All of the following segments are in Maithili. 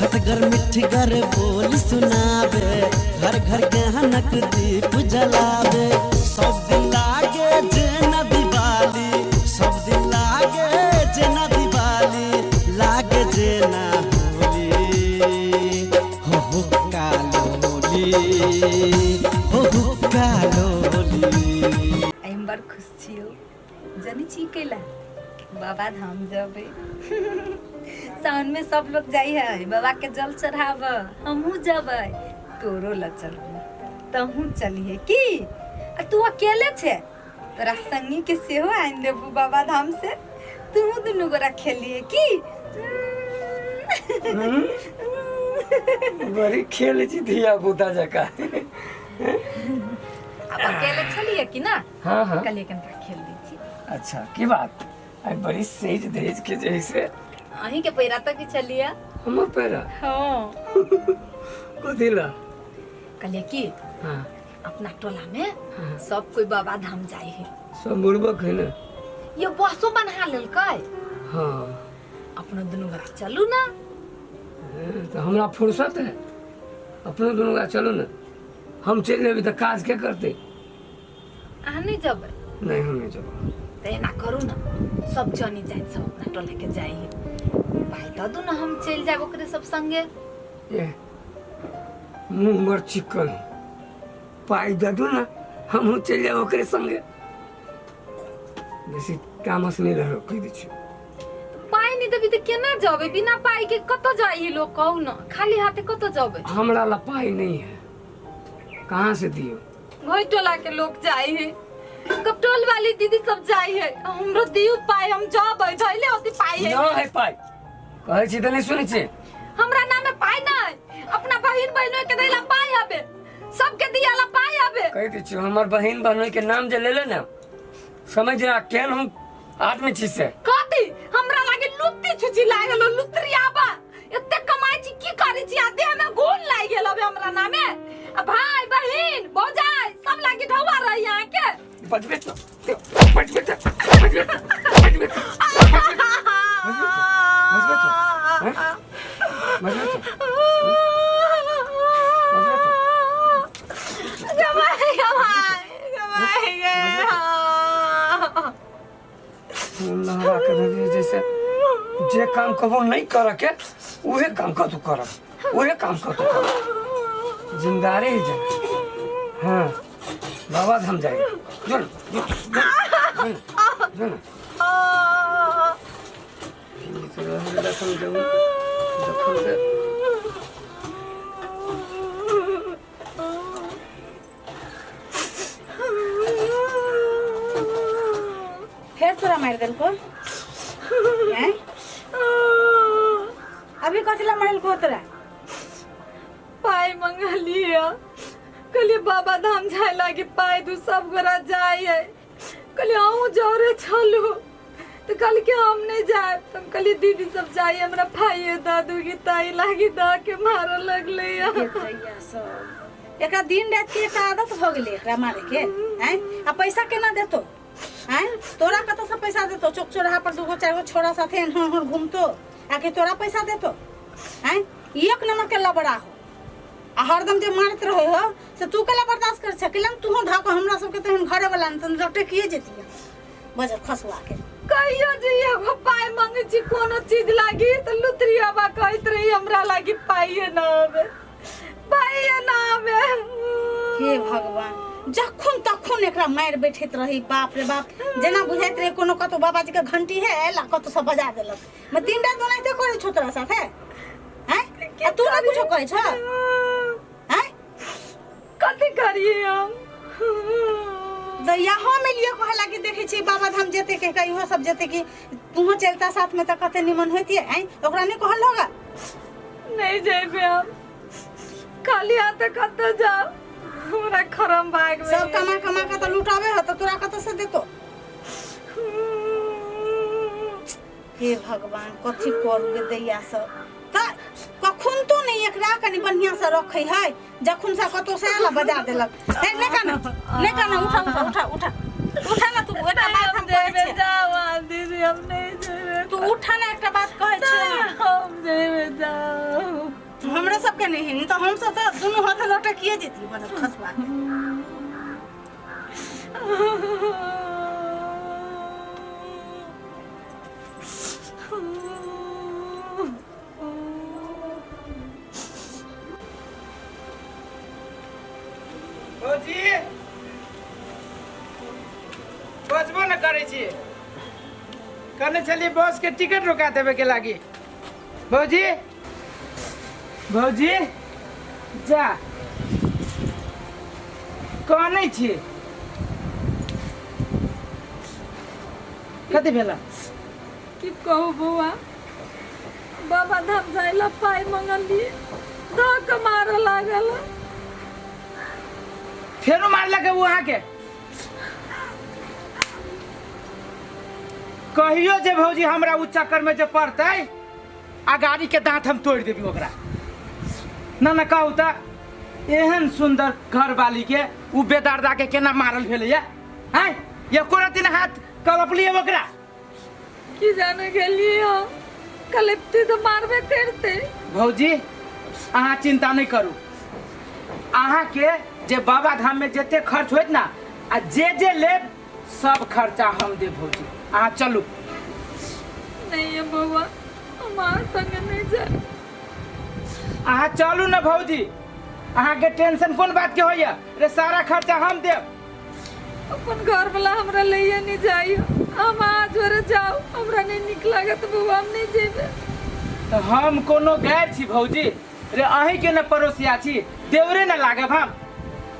खटगर मिठगर बोल सुनाबे, घर घर ज्ञानक दीप जलाबे। सब दिन लागे जेना दिवाली, सब दिन लागे जेना दिवाली, लागे जेना होली। हो हो कालोली, हो हो कालोली। आइ हम बड़ खुश छियौ, जनै छी कैला? बाबा धाम जबै। सावन में सब लोग जाइ है बाबा के जल चढ़ाब, हमहूँ जबै, तोरो ल चलबो, तहूँ चलिहे की? आ तू अकेले छे, तोरा संगी के सेहो आनि देबू बाबा धाम से, तूहू दुनू गोरा खेलिहे की? बड़ी खेल छी धिया पुता जका। अब अकेले छलिए की ना? हाँ हाँ। कहलिए कनिका खेल दै छी। अच्छा की बात, आई बड़ी सेज धेज के जैसे अहीं के पैरा तक छलिए। हमर पैरा? हाँ। कथी ला? कहलिए की हाँ। अपना टोला में हाँ। सब कोई बाबा धाम जाए है। सब बुड़बक है ना? ये बसो बना लेलकै। हाँ। अपना दुनू गोरा चलू ना। हाँ, तो हमरा फुर्सत है, अपनो दुनू गोरा चलू ना। हम चलि जेबै तऽ काज के करतै? अहाँ नहीं जबै? नहीं, हम नहीं जबै। तऽ एना करू ना, सब जनी जाइत सब अपना टोला के जाइ है, पाइ दऽ दू ना, हम चलि जायब ओकरे सब संगे। ए मुँह बड़ चिकन, पाइ दऽ दू ना, हमहूँ चलि जायब ओकरे संगे। बेसी तामस नहि रह, कहि दै छियौ। पाइ नहि देबी तऽ केना जबै? बिना पाइ के कतऽ जाइ लोग, कहू ना? खाली हाथे कतऽ जबै? हमरा ला पाइ नहीं है, कहाँ से दियो? वही टोला के लोग जाए है, कपटोल वाली दीदी सब जाए है, हमरो दियो पाई, हम जबै। धैले होती पाई है। ना है पाइ, कहै छी तऽ नहि सुनै छी। हमरा नाम में पाई नहीं, अपना बहिन बहनों के दैला पाई हबे, सबके दियाला पाई हबे। कहि दै छियौ, हमर बहिन बहनोई के नाम जे लेले ने, समझ जा केहन हम आदमी छी से। कथी हमरा लागे लुत्ती छुची लागल हो, लुत्रियाबा एते कमाई छी, की करै छी? आ देह में घुन लागि गेल हबे हमरा नामे, आ भाई बहिन भौजाई सब लागी ढौआ रही अहाँ के। बजबे तो बजबे तो बजबे तो बजबे तो बजबे तो हैं? बजबे तो बजबे तो। गमाई गमाई गमाई गए। लहरा के देलियै, जैसे जे काम कबो नहीं करे के उहे काम कतू करब, उहे काम कतू करब, जिम्मेदारी ही जे। हाँ, बाबा धाम जाएगा। जो न, जो जो जो न, जो न। जखन से फेर तोरा मारि देलको हैं? अभी कथी ला मारलको तोरा? पाई मंगलिए, कहलिए बाबा धाम जाए लागी पाई दू, सब गोरा जाए है। कहलिए अहूँ जरे चलू, तो कहल कि हम नहीं जाए। तो हम कहलिए दीदी सब जाइए, हमरा पाइए दऽ दू कि ताई लागी दऽ के मारऽ लगलै। देखैया सब एकरा दिन रात के एकरा आदत भऽ गेलै एकरा मारे के हैं। आ पैसा केना देतो हैं? तोरा कतऽ से पैसा देतो? चौक चौराहा पर दूगो चार गो छोरा साथे एन्हर ओन्हर घूमतो आ कि तोरा पैसा देतो हैं? एक नंबर के लबड़ा हो, आ हरदम जे मारत रहे हो से तू केला बर्दाश्त कर सकिलन? तू धऽ कऽ हमरा सबके तहन घरे वाला ने तहन लटकिए जेतियै बजर खसुआ के। कहियो जे एगो पाइ मंगे छी कोनो चीज लागी तऽ लुतरियाबा कहैत रही हमरा लागी पाइए ना आबे, पाइए ना आबे। हे भगवान, जखन तखन एकरा मारि बैठैत रही, बाप रे बाप, जेना बुझाइत रहे कोनो कतौ बाबाजी के घंटी है आयल आ कतौ से बजा देलक। मैं दिन रात ओनाहिते करै छौ तोरा साथे हैं, आ तू ना कुछो कहै छ हैं? कथी करिए हम? तऽ यहाँ में लिए कहे लागी देखै छी बाबा धाम जेते के इहो सब जेते कि तूहो चलता साथ में तऽ कते निमन होतिए हैं? ओकरा नहीं कहल होगा? नहीं जेबे हम, खाली हाथे कतऽ जाओ, हमरा खरम भाग में। सब कमा कमा के तऽ लुटाबे हो, तऽ तोरा कतऽ से देतो? हे भगवान, कथी करू गे दैया सब? तऽ कखन तो नहीं एकरा कनि बढ़िया से रखै है, जखन से कतौ से आयल बजा देलक। हे नहीं काना, नहीं काना, उठा उठा उठा उठा उठा ना तू, एकटा बात हम कहै जेबे छियै। जाओ अहाँ दीदी, हम नहीं जेबे। तू उठा ना, एकटा बात कहै छियै। हम जेबे जाओ। केने है, नहीं तो हम सब तो दुनू हाथ लटकिए जेती बदल खसवा के। भौजी बजबो न करै छी, कहने छलियै बस के टिकट रोका देबे के लागी। भौजी भौजी जा कहने छी कथी भेला? की कहू बौआ, बाबा धाम जाय ला पाइ मंगलियै, धऽ के मारऽ लागल। फेरो मारलक ओ अहाँके? कहियो जे भौजी हमरा उ चक्कर में जे पड़तै आ गाड़ी के दांत हम तोड़ देबी ओकरा। ना ना कहू तऽ एहन सुंदर घरवाली के उ बेदर्दा के केना मारल भेलैया? आँय एको रत्ती ने हाथ कलपलियै ओकरा। की जाने गेलियै हम, कलिपती तऽ मारबे करते। भौजी अहाँ चिंता नहीं करू, अहाँ के जे बाबा धाम में जते खर्च होत ना आ जे जे लेब सब खर्चा हम देब। भौजी अहाँ चलू। नहीं है बउआ, हम अहाँ संगे नहीं जाए। अहाँ चलू ना भौजी, अहाँ के टेंशन कोन बात के होइया रे, सारा खर्चा हम देब। अपन घर वाला हमरा लैये नहीं जाइयो, हम अहाँ जोरे जाओ, हमरा नहीं निक लागत बउआ, हम नहीं जेबे। तो हम कोनो गैर छी भौजी रे, अहीं के न पड़ोसिया छी, देवरे न लागब हम।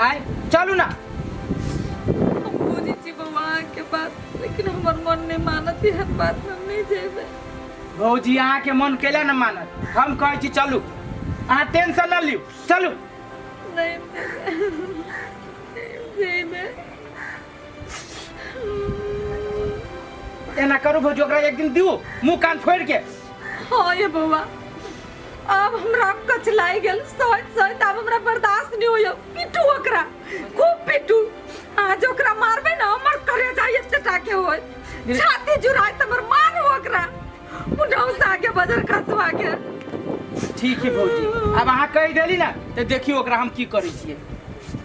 आय चलू ना। हम बुझै छी बउआ अहाँके बात, लेकिन हमर मन नहीं मानत एहन बात में, हम नहीं जेबे। भौजी अहाँ के मन केला न मानत, हम कहै छी चलू, अहाँ टेंशन न लिउ, चलू। नहीं जेबे, नहीं जेबे। एना करू भौजी, ओकरा एक दिन दिउ मुँह कान फोड़ि के। हाँ ये बउआ, अब हमरा कचलाई गेल सहैत सहैत, आब हमरा बर्दाश्त नहीं होइया। पिटू ओकरा, खूब पिटू। आज ओकरा मारबे ना हमर करेजा एते टाके होय, छाती जुराय त हमर मारू ओकरा मुंडौसा के बजर खसवा के। ठीक है भौजी, अब अहाँ कहि देली ना तऽ देखियौ ओकरा हम की करै छियै।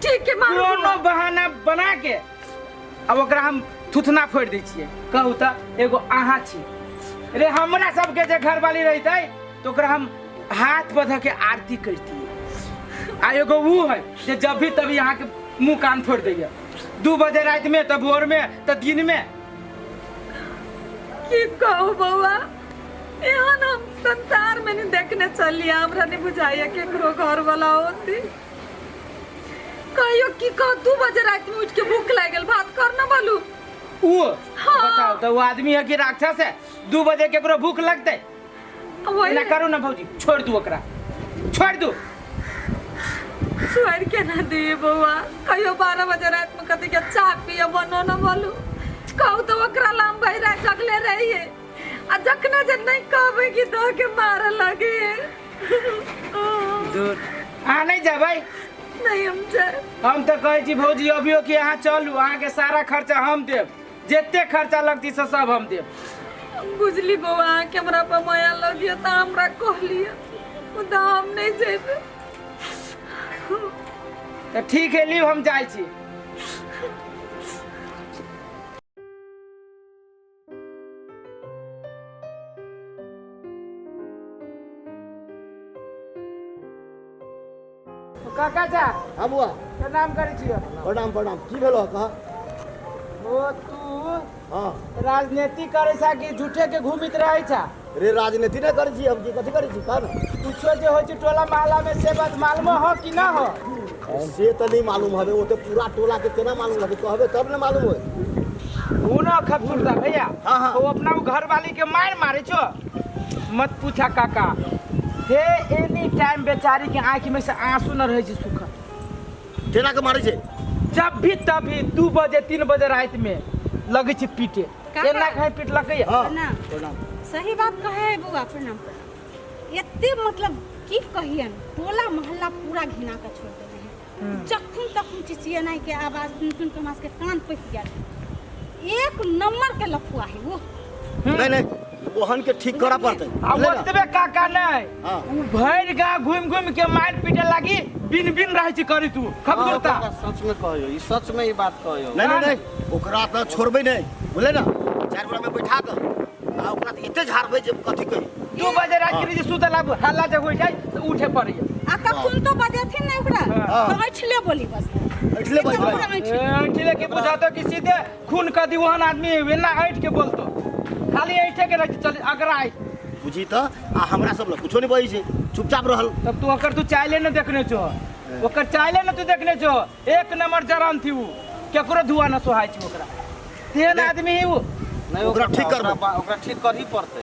ठीक है मारू। कोनो बहाना बना के अब ओकरा हम थुथना फोड़ि दै छियै। कहू तऽ एगो अहाँ छी रे, हमरा सबके जे घरवाली रहितै तऽ ओकरा हम हाथ पर धऽ के आरती करतियै, आ एगो ऊ है जे जब भी तभी अहाँके मुँह कान फोड़ि दैया, 2 बजे रातिमे तऽ भोरमे तऽ दिनमे। की कहू बउआ, एहन हम संसार में नहीं देखने चलिए, हमरा नहीं बुझाइया केकरो घर वाला होती। कहियो की कह, 2 बजे रात में उठ के भूख लागल, भात कर न बोलू। ऊ हाँ। बताओ तो वो आदमी है कि राक्षस है? 2 बजे केकरो भूख लगतै? वही एना करू ना भौजी, छोड़ दू ओकरा, छोड़ दू। छोड़ के ना दिए बउआ, कहियो 12 बजे रात में कथी के चाय पिए बनो न बोलू। कहू तो ओकरा लाम भाई रात जगले रहिए, आ जखने जे नहीं कहबे कि दो के मारे लगे। दूर अहाँ नहीं जेबै? नहीं हम जाए। हम तऽ कहै छी भौजी अभियो कि अहाँ चलू, अहाँके सारा खर्चा हम देब, जते खर्चा लगती से सब हम देब। बुझली बउआ, अहाँके हमरा पर माया लगियो तऽ हमरा कहलियै, मुदा हम नहीं जेबै। तऽ ठीक है लियौ, हम जाइ छी। काका जा। हाँ बुआ। प्रणाम करै छियौ। प्रणाम प्रणाम। की भेलो कह? ओ तू हाँ राजनीति करै छा कि झूठे के घूमित रहै छा? रे राजनीति नहीं करै छी हम, की कथी करै छी कह ना। कुछो जे होइ छै टोला मोहल्ला में से बात मालूम हो कि ना हो? से तऽ नहीं मालूम हवे, ओ तऽ पूरा टोला के केना मालूम हवे, कहबे तब ने मालूम होय। उ ना खबसूरता भैया। हाँ, हाँ। वो अपना घर वाली के मार मारे छो, मत पूछा काका। हे एनी टाइम बेचारी के आँखि में से आंसू न रहे छै सुखल। केना के मारे छै? जब भी तभी 2 बजे 3 बजे रात में लगे छै पीटे, काका। एना खाई पीटलकै। हाँ प्रणाम। प्रणाम। सही बात कहे है बउआ, प्रणाम। एते मतलब की कहियन, टोला मोहल्ला पूरा घिना के छोड़ देने है। जखन तखन चिचियनाइ के आवाज सुन सुन के हमरा सबके कान पकि गेल। एक नंबर के लफुआ है वो। नहीं नहीं ओहन के ठीक करऽ पड़तै। आ बुझले ने? ओतबे काका नहीं, हाँ। उ भरि गाँव घुमि घुमि के मारि पीटे लागी बिन बिन रहै छी करी तू खबसुरता। सच में कहियो, ई सच में ई बात कहियो। नहीं नहीं नहीं, ओकरा तऽ छोड़बै नहीं, बुझले ने? चारि गोरा में बैठा कऽ आ ओकरा तऽ एते झाड़बै जे कथी कही। 2 बजे रात के जे सुतल आब हल्ला जे होइ जाइ तऽ उठे पड़ैया। आ कखन तो बजेथिन ने ओकरा। हाँ। तो ऐठले बोली बस। ऐठले बजबै। एकदम पूरा ऐठले। ऐठले के बुझातो कि सीधे खून कऽ दी ओहन आदमी एना ऐठ के बोलतो, खाली ऐठे के रहै छै, चल अगरा आइ। बुझी तऽ आ हमरा सब लग कुछो नहीं बजै छै, चुपचाप रहल। तब तू ओकर तू चाइले न देखने छो, ओकर चाइले न तू देखने छो, एक नंबर जरान थी उ, केकरो धुआ न सोहाय छै ओकरा, तेहन आदमी ही उ। नहीं, ओकरा ठीक करबै। ओकरा ठीक करही पड़तै।